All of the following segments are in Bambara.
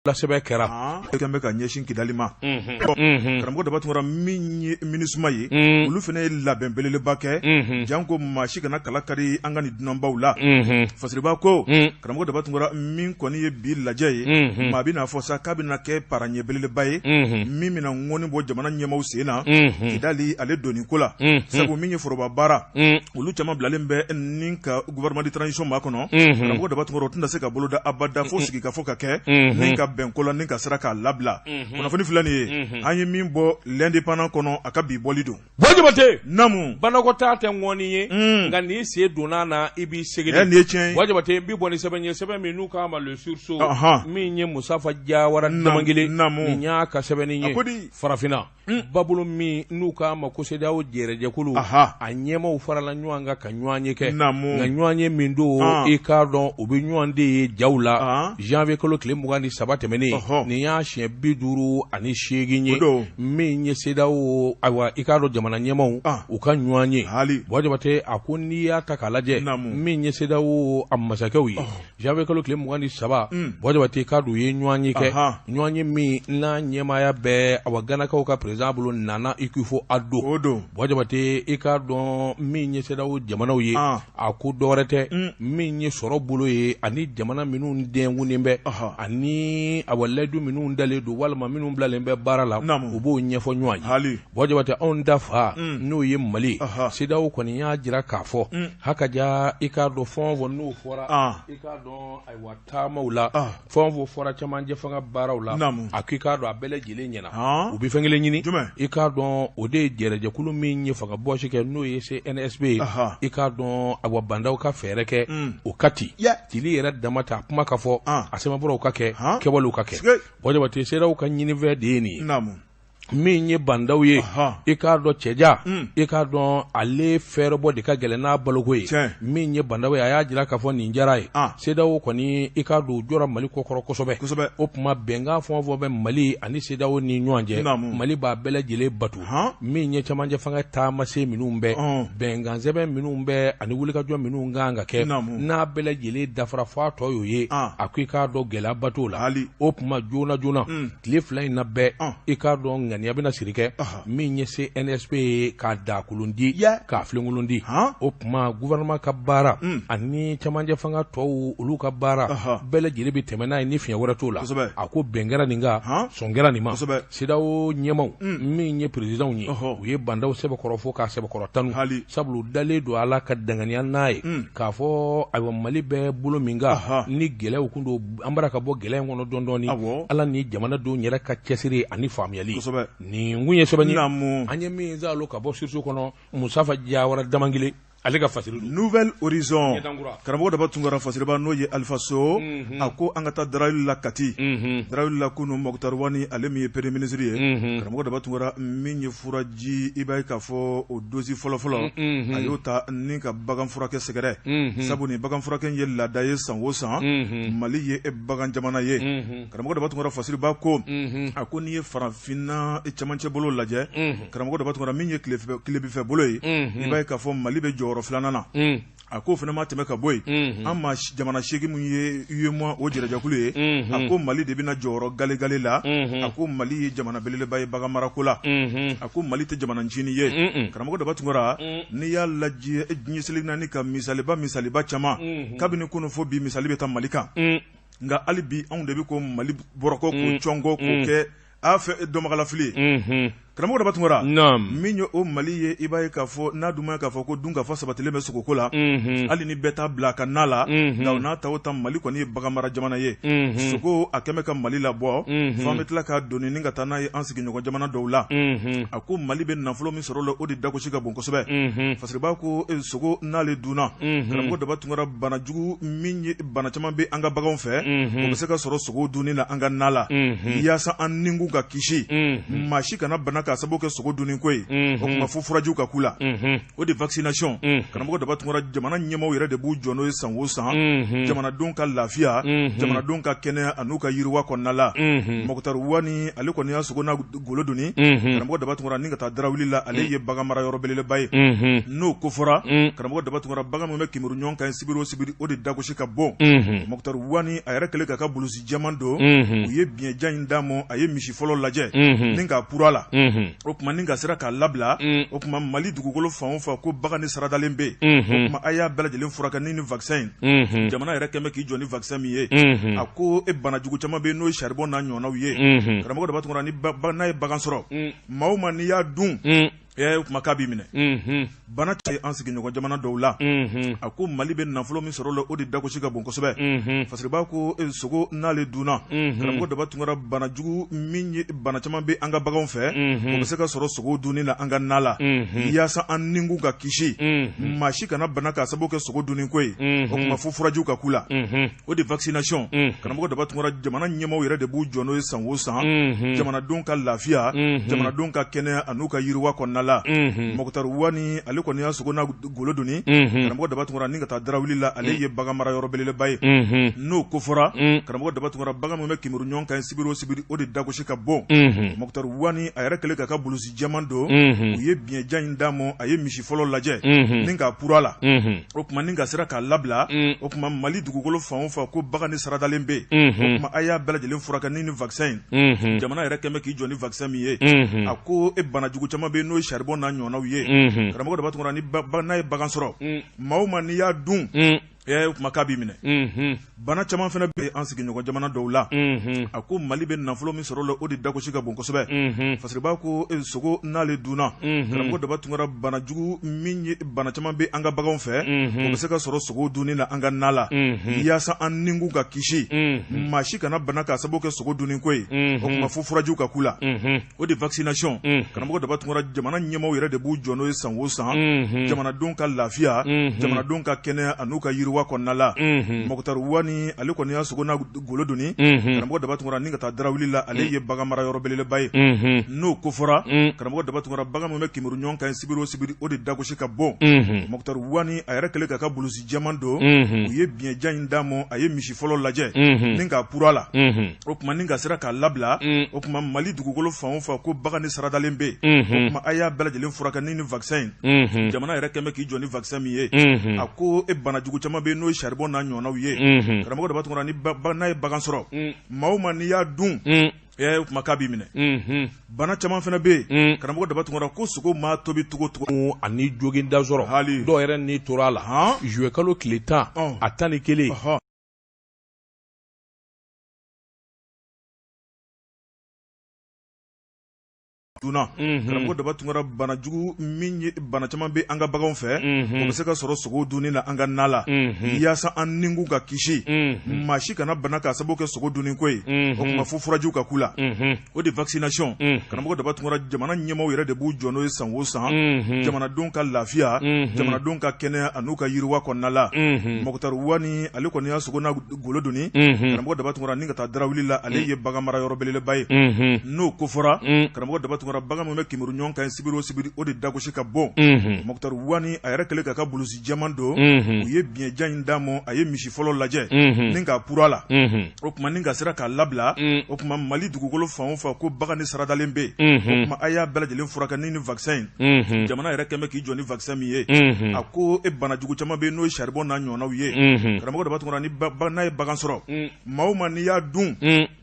Lasɛbɛ kɛra kɛlen bɛ ka ɲɛsin Kidali ma. Karamɔgɔ Daba Tunkara, min ye MINUSMA ye, olu fana ye labɛn belebeleba kɛ janko maa si kana kala kari an ka nin dunanbaw la. Fasiriba ko, karamɔgɔ Daba Tunkara, min kɔni ye bi lajɛ ye, maa bɛna fɔ sa k'a bɛna kɛ paraɲɛ belebeleba ye min bɛna ŋɔni bɔ jamana ɲɛmaaw sen na Kidali ale doni ko la, sabu min ye foroba baara, olu caman bilalen bɛ ni ka gouvernement de transition makɔnɔ. Karamɔgɔ Daba Tunkara, o tɛna se ka boloda abada fo sigikafɔ ka kɛ ni ka bɛn ko la ni ka sera k'a labila. Kunnafoni filɛ nin ye, an ye min bɔ L'Indépendant kɔnɔ, a ka bi bɔli don. Buwa Jabate, naamu. Banakɔtaa tɛ ŋɔni ye, nka n'i sen donna na, i b'i segin. Nin ye tiɲɛ ye. Buwa Jabate, n bɛ bɔ ni sɛbɛn ye, sɛbɛn min n'u k'a ma Le Sursaut, min ye Musafa Jawara Damangele, nin y'a ka sɛbɛnni ye. Farafinna babolo min n'u k'a ma ko CEDEAO jɛrɛjɛkulu, a ɲɛmaaw farala ɲɔgɔn kan ka ɲɔgɔn ye kɛ, nka ɲɔgɔn ye min don, i k'a dɔn u bɛ ɲɔgɔn de ye jaw la janvier kalo tile 23 tɛmɛnen. Nin y'a siɲɛ 58 ye min ye CEDEAO, ayiwa, i k'a dɔn jamana ɲɛmaaw u ka ɲɔgɔn ye. Buwa Jabate, a ko n'i y'a ta k'a lajɛ, min ye CEDEAO a masakɛw ye, janvier kalo tile 23, Buwa Jabate, k'a dɔn u ye ɲɔgɔn ye kɛ, ɲɔgɔn ye min n'a ɲɛmaaya bɛ, awa, Ganakaw ka président bolo, Nana Akufo Addo. Buwa Jabate, i k'a dɔn min ye CEDEAO jamanaw ye, a ko dɔwɛrɛ tɛ, min ye sɔrɔ bolo ye ani jamana minnu degunnen bɛ ani, awa, layidu minnu dalen don walima minnu bilalen bɛ baara la, u b'o ɲɛfɔ ɲɔgɔn ye. Buwa Jabate, anw da fa n'o ye Mali, CEDEAO kɔni y'a jira k'a fɔ hakaja, i k'a dɔn fɛn o fɛn n'o fɔra, i k'a dɔn, ayiwa, taamaw la, fɛn o fɛn fɔra cɛmancɛ fanga baaraw la, a ko i k'a dɔn a bɛɛ lajɛlen ɲɛna. U bɛ fɛn kelen ɲini, i k'a dɔn o de ye jɛrɛjɛkulu min ye fanga bɔsi kɛ, n'o ye CNSP ye, i k'a dɔn, awa, Ba Ndaw ka fɛɛrɛ kɛ o ka ci cili yɛrɛ dama ta kuma ka fɔ, a sɛbɛnfuraw ka kɛ, kɛwalew ka kɛ. Buwa Jabate, CEDEAO ka ɲinifɛn de ye nin ye. Min ye Ba Ndaw ye, i k'a dɔn cɛja, i k'a dɔn ale fɛɛrɛbɔ de ka gɛlɛn n'a baloko ye. Min ye Ba Ndaw ye, a y'a jira k'a fɔ nin diyara ye. CEDEAO kɔni, i k'a dɔn u jɔra Mali kɔkɔrɔ kosɛbɛ. O tuma bɛnkan fɛn o fɛn bɛ Mali ani CEDEAO ni ɲɔgɔn cɛ, Mali b'a bɛɛ lajɛlen batu. Min ye cɛmancɛ fanga taamasen minnu bɛ, bɛnkan sɛbɛn minnu bɛ ani wulikajɔ minnu kan ka kɛ, n'a bɛɛ lajɛlen dafara fɔ a tɔ y'o ye, a ko i k'a dɔn gɛlɛyaba t'o la. O tuma joona joona, tile 2 in na bɛɛ, i k'a dɔn ŋaniya bɛna siri kɛ min ye CNSP ye k'a dakolon di, k'a filenkolon di. O tuma gouvernement ka baara ani cɛmancɛ fanga tɔw, olu ka baara bɛɛ lajɛlen bɛ tɛmɛ n'a ye ni fiɲɛ wɛrɛ t'o la. A ko bɛn kɛra nin kan, sɔn kɛra nin ma. CEDEAO ɲɛmaaw, min ye présidentw ye, u ye Ba Ndaw sɛbɛkɔrɔ fo k'a sɛbɛkɔrɔ tanu, sabu dalen don a la ka danganiya n'a ye k'a fɔ, ayiwa, Mali bɛ bolo min kan ni gɛlɛyaw kun don, an bara ka bɔ gɛlɛya in kɔnɔ dɔɔni dɔɔni, Ala ni jamanadenw yɛrɛ ka cɛsiri ani faamuyali. Nin kun ye sɛbɛn ye an ye min zalo ka bɔ Sursaut kɔnɔ, Musafa Jawara Damangile ale ka fasiri don. Nouvel Horizon, karamɔgɔ Daba Tunkara, fasiriba n'o ye Alifa So, a ko an ka taa darali la Kati, darali la kunun, Moctar Ouane, ale min ye premier ministre ye, karamɔgɔ Daba Tunkara, min ye furaji, i b'a ye k'a fɔ o dosi fɔlɔfɔlɔ, a y'o ta ni ka bagan furakɛ sɛgɛrɛ, sabu ni bagan furakɛ ye laada ye san o san. Mali ye bagan jamana ye. Karamɔgɔ Daba Tunkara, fasiriba ko, a ko n'i ye farafinna cɛmancɛ bolo lajɛ, karamɔgɔ Daba Tunkara, min ye tilebinfɛ bolo ye, i b'a ye k'a fɔ Mali bɛ jɔyɔrɔ filanan na. A ko fana ma tɛmɛ ka bɔ yen, an ma jamana 8 min ye UEMOA, o jɛrɛjɛkulu ye, a ko Mali de bɛna jɔyɔrɔ gale-gale la. A ko Mali ye jamana belebeleba ye bagan marako la. A ko Mali tɛ jamana ncinin ye. Karamɔgɔ Daba Tunkara, n'i y'a lajɛ diɲɛ seleke naani ka misaliba misaliba caman, kabini kunun fo bi, misali bɛ taa Mali kan. Nka hali bi anw de bɛ ko Mali bɔrɔkɔ k'o cɔngɔ k'o kɛ a fɛ dɔnbagalafili ye. Karamɔgɔ Daba Tunkara, min ye o Mali ye, i b'a ye k'a fɔ n'a dun ma k'a fɔ ko dun ka fɔ sabatilen bɛ sogoko la, hali ni bɛɛ t'a bila a ka na la, nka n'a ta o ta, Mali kɔni ye bagan mara jamana ye. Sogo a kɛmɛ ka Mali labɔ fo an bɛ tila k'a doni ni ka taa n'a ye an sigiɲɔgɔn jamana dɔw la. A ko Mali bɛ nafolo min sɔrɔ la, o de dagosi ka bon kosɛbɛ. Fasiriba ko sogo n'ale dunna, karamɔgɔ Daba Tunkara, banajugu min ye bana caman bɛ an ka baganw fɛ, o bɛ se ka sɔrɔ sogo dunni na an ka na la. Yaasa an nikun ka kisi, maa si kana bana ka k'a sababu kɛ sogo dunni ko ye, o tuma fo furajiw ka k'u la. O de vaccination, karamɔgɔ Daba Tunkara, jamana ɲɛmaaw yɛrɛ de b'u jɔ n'o ye san o san, jamanadenw ka lafiya, jamanadenw ka kɛnɛya an'u ka yiriwa kɔnɔna la. Moctar Ouane, ale kɔni y'a sogo n'a golo doni, karamɔgɔ Daba Tunkara, ni ka taa darawuli la. Ale ye bagan mara yɔrɔ belebeleba ye. N'o ko fɔra, karamɔgɔ Daba Tunkara, bagan min bɛ kimiru ɲɔgɔn kan sibiri o sibiri, o de dagosi ka bon. Moctar Ouane, a yɛrɛ kɛlen k'a ka bulusi jɛman don, u ye biɲɛjan in d'a ma. A ye misi fɔlɔ lajɛ ni k'a puru la, o tuma ni ka sera k'a labila. O tuma Mali dugukolo fan o fan ko bagan ni saradalen bɛ yen, o tuma a y'a bɛɛ lajɛlen furakɛ ni vaccin in. Jamana yɛrɛ kɛlen bɛ k'i jɔ ni vaccin min ye, a ko e bana jugu caman bɛ yen, n'o ye charbon n'a ɲɔgɔnnaw ye. Karamɔgɔ Daba Tunkara, ni n'a ye bagan sɔrɔ, maa o maa n'i y'a dun, o tuma k'a b'i minɛ. Bana cɛ an sigiɲɔgɔn jamana dɔw la. A ko Mali bɛ nafolo min sɔrɔ la, o de dagosi ka bon kosɛbɛ. Fasiriba ko sogo n'ale dunna, karamɔgɔ Daba Tunkara, bana jugu min ye bana caman bɛ an ka baganw fɛ, o bɛ se ka sɔrɔ sogo dunni na an ka na la. Yaasa an nikun ka kisi, maa si kana bana k'a sababu kɛ sogo dunni ko ye, o tuma fo furajiw ka k'u la. O de vaccination, karamɔgɔ Daba Tunkara, jamana ɲɛmaaw yɛrɛ de b'u jɔ n'o ye san o san, jamanadenw ka lafiya, jamanadenw ka kɛnɛya an'u ka yiriwa kɔnɔna la. Moctar Ouane, ale kɔni y'a sogo n'a golo doni, karamɔgɔ Daba Tunkara, ni ka taa darawuli la. Ale ye bagan mara yɔrɔ belebeleba ye. N'o ko fɔra, karamɔgɔ Daba Tunkara, bagan min bɛ kimiru ɲɔgɔn kan sibiri o sibiri, o de dagosi ka bon. Moctar Ouane, a yɛrɛ kɛlen k'a ka bulusi jɛman don, u ye biɲɛjan in d'a ma. A ye misi fɔlɔ lajɛ ni k'a puru la, o tuma ni ka sera k'a labila. O tuma Mali dugukolo fan o fan ko bagan ni saradalen bɛ yen, o tuma a y'a bɛɛ lajɛlen furakɛ ni vaccin in. Jamana yɛrɛ kɛlen bɛ k'i jɔ ni vaccin min ye, a ko e bana jugu caman bɛ yen, n'o ye charbon n'a ɲɔgɔnnaw ye. Karamɔgɔ Daba Tunkara, ni n'a ye bagan sɔrɔ, maa o maa n'i y'a dun, o tuma k'a b'i minɛ. Bana caman fana bɛ an sigiɲɔgɔn jamana dɔw la. A ko Mali bɛ nafolo min sɔrɔ la, o de dagosi ka bon kosɛbɛ. Fasiriba ko sogo n'ale dunna, karamɔgɔ Daba Tunkara, bana jugu min ye bana caman bɛ an ka baganw fɛ, o bɛ se ka sɔrɔ sogo dunni na an ka na la. Yaasa an nikun ka kisi, maa si kana bana k'a sababu kɛ sogo dunni ko ye, o tuma fo furajiw ka k'u la. O de vaccination, karamɔgɔ Daba Tunkara, jamana ɲɛmaaw yɛrɛ de b'u jɔ n'o ye san o san, jamanadenw ka lafiya, jamanadenw ka kɛnɛya an'u ka yiriwa kɔnɔna la. Moctar Ouane, ale kɔni y'a sogo n'a golo doni, karamɔgɔ Daba Tunkara, ni ka taa darawuli la. Ale ye bagan mara yɔrɔ belebeleba ye. N'o ko fɔra, karamɔgɔ Daba Tunkara, bagan min bɛ kimiru ɲɔgɔn kan sibiri o sibiri, o de dagosi ka bon. Moctar Ouane, a yɛrɛ kɛlen k'a ka bulusi jɛman don, u ye biɲɛjan in d'a ma. A ye misi fɔlɔ lajɛ ni k'a puru la, o tuma ni ka sera k'a labila. O tuma Mali dugukolo fan o fan ko bagan ni saradalen bɛ yen, o tuma a y'a bɛɛ lajɛlen furakɛ ni vaccin in. Jamana yɛrɛ kɛlen bɛ k'i jɔ ni vaccin min ye, a ko e bana jugu caman bɛ yen, n'o ye charbon n'a ɲɔgɔnnaw ye. Karamɔgɔ Daba Tunkara, ni n'a ye bagan sɔrɔ, maa o maa n'i y'a dun, o tuma k'a b'i minɛ. Bana caman fana bɛ yen, karamɔgɔ Daba Tunkara, ko sogo maa tobi cogo cogo ani jogin da sɔrɔ hali dɔw yɛrɛ ni tora a la juillet kalo tile 10 a 11. Dunna, karamɔgɔ Daba Tunkara, bana jugu min ye bana caman bɛ an ka baganw fɛ, o bɛ se ka sɔrɔ sogo dunni na an ka na la. Yaasa an nikun ka kisi, maa si kana bana k'a sababu kɛ sogo dunni ko ye, o tuma fo furajiw ka k'u la. O de vaccination, karamɔgɔ Daba Tunkara, jamana ɲɛmaaw yɛrɛ de b'u jɔ n'o ye san o san, jamanadenw ka lafiya, jamanadenw ka kɛnɛya an'u ka yiriwa kɔnɔna la. Moctar Ouane, ale kɔni y'a sogo n'a golo doni, karamɔgɔ Daba Tunkara, ni ka taa darawuli la. Ale ye bagan mara yɔrɔ belebeleba ye. N'o ko fɔra, karamɔgɔ Daba Tunkara, bagan min bɛ kimiru ɲɔgɔn kan sibiri o sibiri, o de dagosi ka bon. Moctar Ouane, a yɛrɛ kɛlen k'a ka bulusi jɛman don, u ye biɲɛjan in d'a ma. A ye misi fɔlɔ lajɛ ni k'a puru la, o tuma ni ka sera k'a labila. O tuma Mali dugukolo fan o fan ko bagan ni saradalen bɛ yen, o tuma a y'a bɛɛ lajɛlen furakɛ ni vaccin in. Jamana yɛrɛ kɛlen bɛ k'i jɔ ni vaccin min ye, a ko e bana jugu caman bɛ yen, n'o ye charbon n'a ɲɔgɔnnaw ye. Karamɔgɔ Daba Tunkara, ni n'a ye bagan sɔrɔ, maa o maa n'i y'a dun,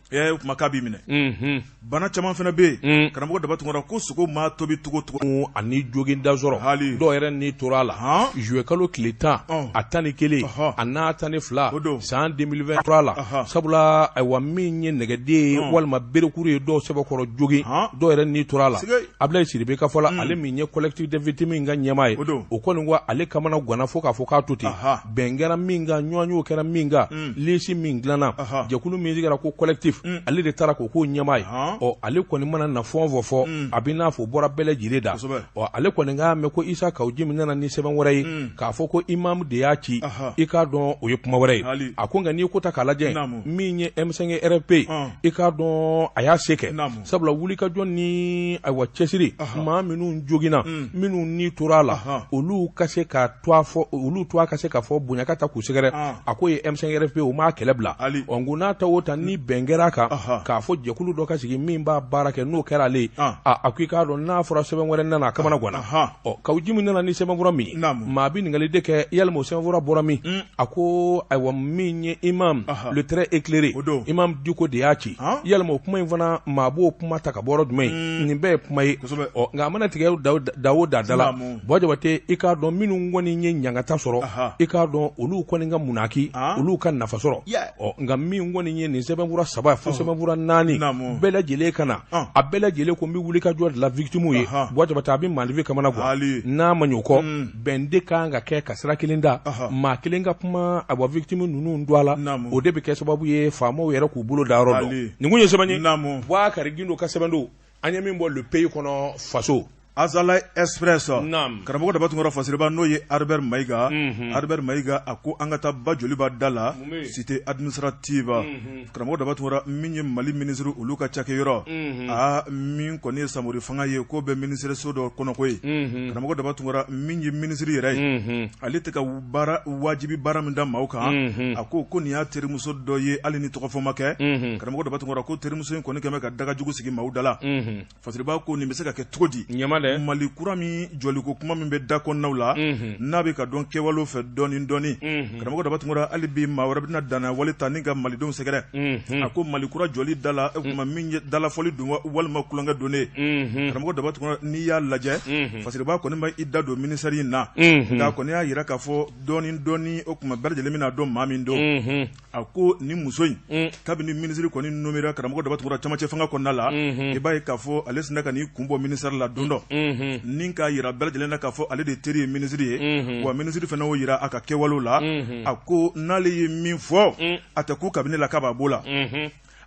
o tuma k'a b'i minɛ. Bana caman fana bɛ yen, karamɔgɔ Daba Tunkara, ko sogo maa tobi cogo cogo ani jogin da sɔrɔ hali dɔw yɛrɛ ni tora a la juillet kalo tile 10 a 11 a n'a 12 san 2020 tora a la. Sabula ayiwa, min ye nɛgɛden ye walima berekuru ye dɔw sɛbɛkɔrɔ jogin, dɔw yɛrɛ ni tora a la. Abdoulaye Sidibe ka fɔ la, ale min ye collectif des victimes in ka ɲɛmaa ye, o kɔni ko ale kamana ganna fo k'a fɔ k'a to ten. Bɛn kɛra min kan, ɲɔgɔnyew kɛra min kan, lisi min dilanna, jɛkulu min sigira ko collectif. Alternatif, ale de taara k'o k'o ɲɛmaa ye. Ɔ, ale kɔni mana na fɛn o fɛn fɔ, a bɛ n'a fɔ o bɔra bɛɛ lajɛlen da. Ɔ, ale kɔni k'a mɛn ko Isa Kawu Jimi nana ni sɛbɛn wɛrɛ ye k'a fɔ ko imam de y'a ci, i k'a dɔn o ye kuma wɛrɛ ye. A ko nka n'i ko ta k'a lajɛ, min ye M5 RFP, i k'a dɔn a y'a se kɛ, sabula wulikajɔ ni ayiwa cɛsiri, maa minnu joginna, minnu ni tora a la, olu ka se ka to fɔ, olu to ka se ka fɔ bonya ka ta k'u sɛgɛrɛ. A ko ye M5 RFP, o m'a kɛlɛ bila. Ɔ, n ko n'a ta o ta ni bɛn kɛra a kan k'a fɔ jɛkulu dɔ ka sigi min b'a baara kɛ, n'o kɛra ale ye, a ko i k'a dɔn n'a fɔra sɛbɛn wɛrɛ nana, a kamana ganna. Ɔ, Kawu Jimi nana ni sɛbɛnfura min ye, maa bɛ ɲininkali de kɛ, yalima o sɛbɛnfura bɔra min? A ko ayiwa, min ye imam le très éclairé, imam Diko de y'a ci. Yalima o kuma in fana, maa b'o kuma ta ka bɔ yɔrɔ jumɛn? Nin bɛɛ ye kuma ye. Ɔ, nka a mana tigɛ da o da da la, Buwa Jabate, i k'a dɔn minnu kɔni ye ɲangata sɔrɔ, i k'a dɔn olu kɔni ka munaki, olu ka nafa sɔrɔ. Ɔ, nka min kɔni ye nin sɛbɛnfura saba fo sɛbɛnfura naani bɛɛ lajɛlen ka na, a bɛɛ lajɛlen ko n bɛ wuli ka jɔ de la victime ye, Buwa Jabate, a bɛ maaninfin kamana gan. N'a ma ɲɛ o kɔ, bɛn de kan ka kɛ ka sira kelen da, maa kelen ka kuma, awa victime ninnu don a la, o de bɛ kɛ sababu ye faamaw yɛrɛ k'u bolo da yɔrɔ dɔn. Nin kun ye sɛbɛn ye, Bubakari Gindo ka sɛbɛn don, an ye min bɔ Le Pays kɔnɔ, Faso. Azalaï Express, karamɔgɔ Daba Tunkara, fasiriba n'o ye Albert Mayiga, Albert Mayiga a ko an ka taa ba joliba da la, cité administrative. Karamɔgɔ Daba Tunkara, min ye Mali minisiri olu ka cakɛyɔrɔ, aa, min kɔni ye Samori fanga ye, k'o bɛ minisiriso dɔ kɔnɔ koyi. Karamɔgɔ Daba Tunkara, min ye minisiri yɛrɛ ye, ale tɛ ka baara wajibi baara min da maaw kan, a ko ko nin y'a terimuso dɔ ye, hali ni tɔgɔfɔ ma kɛ. Karamɔgɔ Daba Tunkara ko terimuso in kɔni kɛmɛ ka dagajugu sigi maaw da la. Fasiriba ko nin bɛ se ka kɛ cogo di? Ɲama dɛ. Mali kura min jɔliko kuma min bɛ da kɔnɔnaw la, n'a bɛ ka dɔn kɛwalew fɛ dɔɔnin dɔɔnin. Karamɔgɔ Daba Tunkara, hali bi maa wɛrɛ bɛna danna wale ta ni ka malidenw sɛgɛrɛ. A ko Mali kura jɔli da la, o tuma min ye dalafɔli don walima tulonkɛ don ne. Karamɔgɔ Daba Tunkara, n'i y'a lajɛ, Fasiriba kɔni ma i da don ministère in na, nka a kɔni y'a jira k'a fɔ dɔɔnin dɔɔnin, o tuma bɛɛ lajɛlen bɛna dɔn maa min don. A ko ni muso in, kabini minisiri kɔni nomméra, karamɔgɔ Daba Tunkara, camancɛ fanga kɔnɔna la, i b'a ye k'a fɔ ale sinna ka n'i kun bɔ ministère la don dɔ, ni k'a jira bɛɛ lajɛlen na k'a fɔ ale de teri ye minisiri ye, wa minisiri fana y'o jira a ka kɛwalew la. A ko n'ale ye min fɔ, a tɛ kun cabinet la k'a b'a b'o la.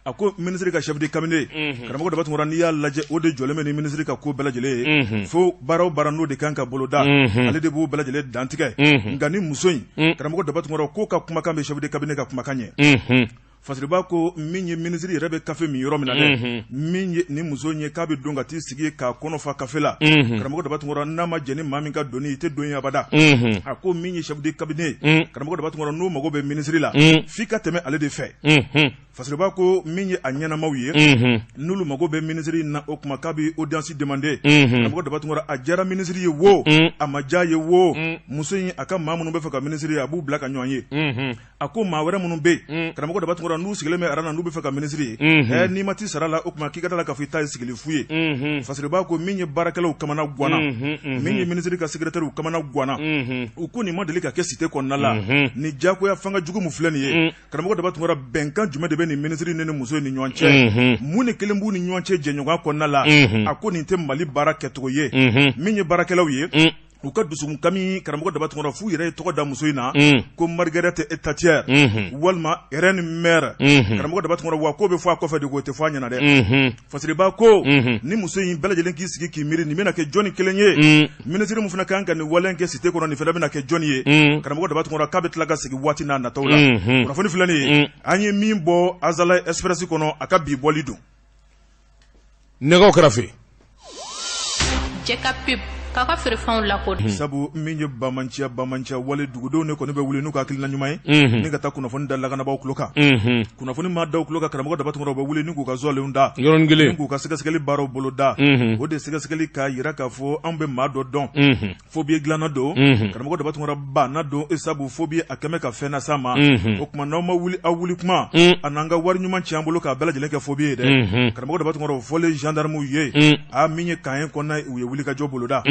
A ko minisiri ka chef de cabinet, karamɔgɔ Daba Tunkara, n'i y'a lajɛ, o de jɔlen bɛ ni minisiri ka ko bɛɛ lajɛlen ye, fo baara o baara n'o de kan ka boloda, ale de b'o bɛɛ lajɛlen dantigɛ. Nka ni muso in, karamɔgɔ Daba Tunkara k'o ka kumakan bɛ chef de cabinet ka kumakan ɲɛ. Fasiriba ko min ye minisiri yɛrɛ bɛ kafe min yɔrɔ min na dɛ, min ye ni muso in ye, k'a bɛ don ka t'i sigi k'a kɔnɔ fa kafe la, karamɔgɔ Daba Tunkara, n'a ma jɛn ni maa min ka donni, i tɛ don yen abada. A ko min ye chef de cabinet, karamɔgɔ Daba Tunkara, n'o mago bɛ minisiri la, f'i ka tɛmɛ ale de fɛ. Fasiriba ko min ye a ɲɛnamaw ye, n'olu mago bɛ minisiri na, o tuma k'a bɛ audience demander. Karamɔgɔ Daba Tunkara, a diyara minisiri ye wo, a ma diya ye wo, muso in a ka maa minnu bɛ fɛ ka minisiri ye, a b'u bila ka ɲɔgɔn ye. A ko maa wɛrɛ minnu bɛ yen, karamɔgɔ Daba Tunkara, n'u sigilen bɛ aran na, n'u bɛ fɛ ka minisiri ye, ɛ n'i ma t'i sara la, o tuma k'i ka da la k'a fɔ i ta ye sigili fu ye. Fasiriba ko min ye baarakɛlaw kamana ganna, min ye minisiri ka secrétairew kamana ganna, u ko nin ma deli ka kɛ cité kɔnɔna la. Ni diyagoya fanga jugu min filɛ nin ye, Karamɔgɔ Daba Tunkara, bɛnkan jumɛn de bɛ nin minisiri ni muso in ni ɲɔgɔn cɛ? Mun de kelen b'u ni ɲɔgɔn cɛ jɛɲɔgɔnya kɔnɔna la? A ko nin tɛ Mali baara kɛcogo ye. Min ye baarakɛlaw ye, u ka dusukun kami, karamɔgɔ Daba Tunkara, f'u yɛrɛ ye tɔgɔ da muso in na ko Margaret Thatcher walima reine mère. Karamɔgɔ Daba Tunkara, wa k'o bɛ fɔ a kɔfɛ de, k'o tɛ fɔ a ɲɛna dɛ. Fasiriba ko ni muso in, bɛɛ lajɛlen k'i sigi k'i miiri, nin bɛna kɛ jɔnni kelen ye? Minisiri min fana kan ka nin wale kɛ cité kɔnɔ, nin fana bɛna kɛ jɔnni ye? Karamɔgɔ Daba Tunkara k'a bɛ tila ka segin waati n'a nataw la. Kunnafoni filɛ nin ye, an ye min bɔ Azalaï Express kɔnɔ, a ka bi bɔli don. Nɛgɛw kɛrɛfɛ. Jɛ pub k'a ka feerefɛnw lakodɔn. Sabu min ye bamanciya bamanciya wale, dugudenw de kɔni bɛ wuli n'u ka hakilina ɲuman ye ni ka taa kunnafoni da lakanabaaw tulo kan. Kunnafoni ma da u tulo kan, karamɔgɔ Daba Tunkara, u bɛ wuli ni k'u ka zɔlenw da yɔrɔnin kelen, k'u ka sɛgɛsɛgɛli baaraw bolo da. O de sɛgɛsɛgɛli k'a jira k'a fɔ anw bɛ maa dɔ dɔn, faux billet dilanna don. Karamɔgɔ Daba Tunkara, baana don, sabu faux billet a kɛmɛ ka fɛn lase a ma. O tuma n'aw ma wuli aw wuli kuma, a n'an ka wari ɲuman ci an bolo k'a bɛɛ lajɛlen kɛ faux billet ye dɛ. Karamɔgɔ Daba Tunkara, o fɔlen gendarmew ye, a min ye camp kɔnɔna, u ye wulikajɔ boloda.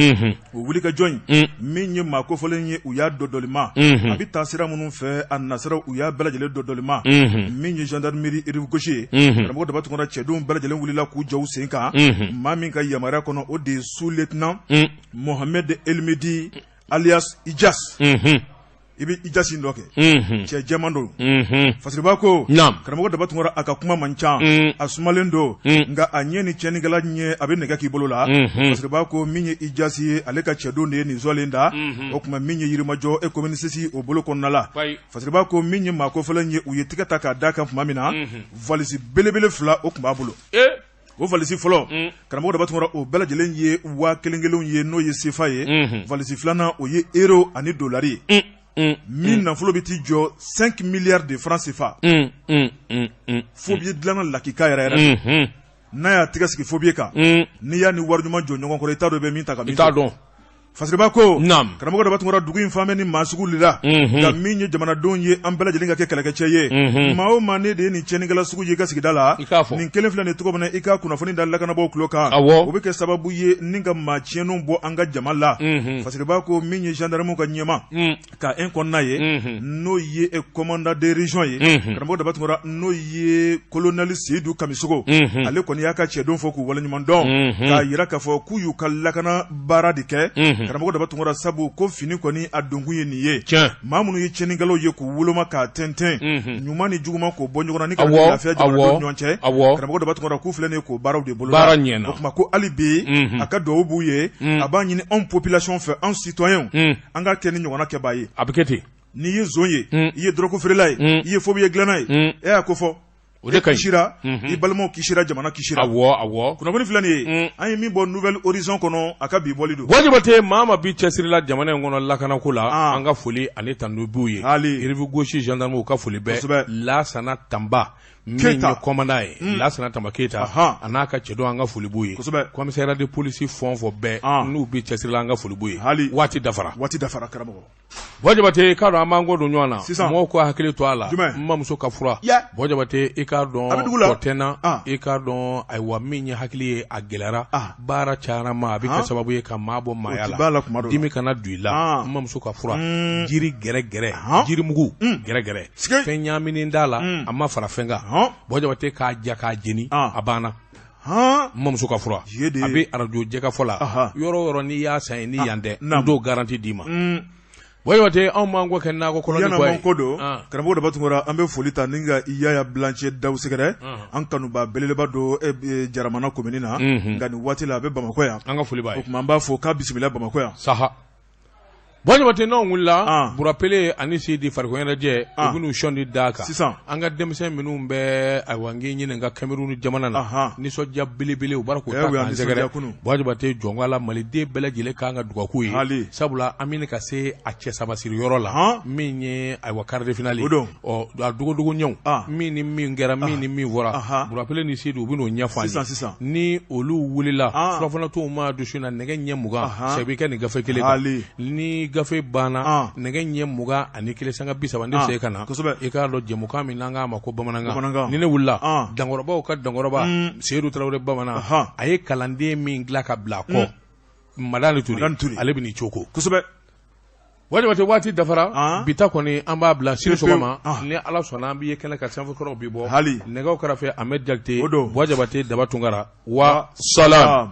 O wulikajɔ in, min ye maa kofɔlen ye, u y'a dɔdɔlima, a bɛ taa sira minnu fɛ, a nasira, u y'a bɛɛ lajɛlen dɔdɔlima. Min ye gendarmerie rive gauche ye, karamɔgɔ Daba Tunkara, cɛdenw bɛɛ lajɛlen wulila k'u jɔ u sen kan. Maa min ka yamaruya kɔnɔ, o de ye sous-lieutenant Mohamed Elmedi alias Ijas. I bɛ Ijasi dɔn kɛ cɛ jɛman don. Fasiriba ko karamɔgɔ Daba Tunkara, a ka kuma man ca, a sumalen don, nka a ɲɛ ni tiɲɛnikɛla ɲɛ, a bɛ nɛgɛ k'i bolo la. Fasiriba ko min ye Ijasi ye, ale ka cɛdenw de ye nin sɔlen da. O tuma min ye Yirimajɔ e commune 6 o bolo kɔnɔna la, Fasiriba ko min ye maa kofɔlen ye, u ye tɛgɛ ta k'a d'a kan tuma min na, valisi belebele 2 o tun b'a bolo. O valisi fɔlɔ, karamɔgɔ Daba Tunkara, o bɛɛ lajɛlen ye 1000 kelenw ye, n'o ye sefa ye. Valisi filanan, o ye euro ani dolari ye, min nafolo bɛ t'i jɔ 5 milliards de francs CFA. Faux billet dilanna lakika yɛrɛ yɛrɛ, n'a y'a tɛgɛ sigi faux billet kan, n'i y'a ni wari ɲuman jɔ ɲɔgɔn kɔrɔ, i t'a dɔn i bɛ min ta ka min dɔn. Fasiriba ko karamɔgɔ Daba Tunkara, dugu in fan bɛ ni maa sugu de la, nka min ye jamanadenw ye, an bɛɛ lajɛlen ka kɛ kɛlɛkɛcɛ ye. Maa o maa ne de ye nin tiɲɛnikɛla sugu ye i ka sigida la, nin kelen filɛ nin cogo min na, i ka kunnafoni da lakanabaaw tulo kan, o bɛ kɛ sababu ye ni ka maa tiɲɛnenw bɔ an ka jama la. Fasiriba ko min ye gendarmew ka ɲɛmaa ka un kɔnɔna ye, n'o ye commandant de région ye, karamɔgɔ Daba Tunkara, n'o ye colonel Seyidu Kamisogo, ale kɔni y'a ka cɛdenw fo k'u waleɲuman dɔn, k'a jira k'a fɔ k'u y'u ka lakana baara de kɛ, karamɔgɔ Daba Tunkara, sabu ko fini kɔni a donkun ye nin ye, maa minnu ye tiɲɛnikɛlaw ye k'u woloma k'a tɛntɛn, ɲuman ni juguman k'o bɔ ɲɔgɔn na ni ka lafiya jamanadenw ɲɔgɔn cɛ. Karamɔgɔ Daba Tunkara, k'u filɛ nin ye k'o baaraw de bolo. O tuma ko hali bi a ka dugawu b'u ye. A b'a ɲini anw population fɛ, anw citoyenw, an ka kɛ nin ɲɔgɔnna kɛbaa ye. A bɛ kɛ ten. N'i ye zon ye, i ye dɔrɔgu feerela ye, i ye faux billet dilanna ye, e y'a ko fɔ, o de ka kisira, i balimaw kisira, jamana kisira. Awɔ, awɔ. Kunnafoni filɛ nin ye, an ye min bɔ Nouvel Horizon kɔnɔ, a ka bi bɔli don. Buwa Jabate, maa ma bi cɛsiri la jamana in kɔnɔ lakanako la, an ka foli ani tanu b'u ye. Rive gauche gendarmew ka foli bɛɛ. Lasana Tanba min ye commandant ye, Lasana Tanba Keyita, a n'a ka cɛdenw, an ka foli b'u ye. Commissariat de police fɛn o fɛn bɛɛ n'u bi cɛsiri la, an ka foli b'u ye. Waati dafara. Waati dafara, karamɔgɔ. Buwa Jabate, i k'a dɔn an b'an kɔ don ɲɔgɔn na sisan, mɔgɔw ka hakili to a la. N mamuso ka fura, Buwa Jabate, i k'a dɔn kɔtɛna, i k'a dɔn, ayiwa, min ye hakili ye, a gɛlɛyara, baara cayara ma, a bɛ kɛ sababu ye ka maa bɔ maaya la. Dimi kana don i la. N mamuso ka fura, jiri gɛrɛgɛrɛ, jirimugu gɛrɛgɛrɛ, fɛn ɲaaminen t'a la, a ma fara fɛn kan. Buwa Jabate, k'a ja k'a jeni, a banna. N mamuso ka fura, a bɛ arajo jɛkafɔ la yɔrɔ o yɔrɔ, n'i y'a san yen ni yan tɛ, n t'o garanti d'i ma. Buwa Jabate, anw b'an kɔ kɛ nakɔ kɔnɔ ni ko don. Karamɔgɔ Daba Tunkara, an bɛ foli ta ni ka Yaya Bilancɛ Dawu sɛgɛrɛ, an kanuba belebeleba don Jaramana komini na, nka nin waati la a bɛ Bamakɔ yan. An ka foli b'a ye. O tuma an b'a fɔ k'a bisimila Bamakɔ yan. Saha. Buwa Jabate, n'anw wulila, Burapele ani Sidi farikoloɲɛnajɛ, u bɛn'u sɔnni d'a kan sisan. An ka denmisɛn minnu bɛ, ayiwa, n k'i ɲininka Cameroun jamana na, nisɔndiya belebele u b'a k'o ta k'an sɛgɛrɛ. Buwa Jabate, jɔn la, maliden bɛɛ lajɛlen kan ka dugawu k'u ye, sabula an bɛ ka se a cɛ saba siri yɔrɔ la, min ye, ayiwa, quart de finale ye. Ɔ, a dogodogo ɲɛw, min ni min kɛra, min ni min fɔra, Burapele ni Sidi, u bɛn'o ɲɛfɔ an ye sisan. Ni olu wulila, surafanato ma dusu na, nɛgɛ ɲɛ 20 sɛ bɛ kɛ nin gafe kelen kan. Ni gafe banna, nɛgɛ ɲɛ 21 sanga 30, ne se ka na, i k'a dɔn jɛmukan min n'an k'a ma ko bamanankan. Ni ne wulila, dankɔrɔbaw ka dankɔrɔba Seyidu Tarawele bamanan, a ye kalanden min dilan ka bila a kɔ, Madani Ture, ale bɛ n'i coko. Kosɛbɛ. Buwa Jabate, waati dafara. Bi ta kɔni, an b'a bila sini sɔgɔma ni Ala sɔnna, an b'i ye kɛnɛ kan, sanfɛkɔrɔw bɛ bɔ nɛgɛw kɛrɛfɛ, Ahmed Jakite, Buwa Jabate, Daba Tunkara, wa salam.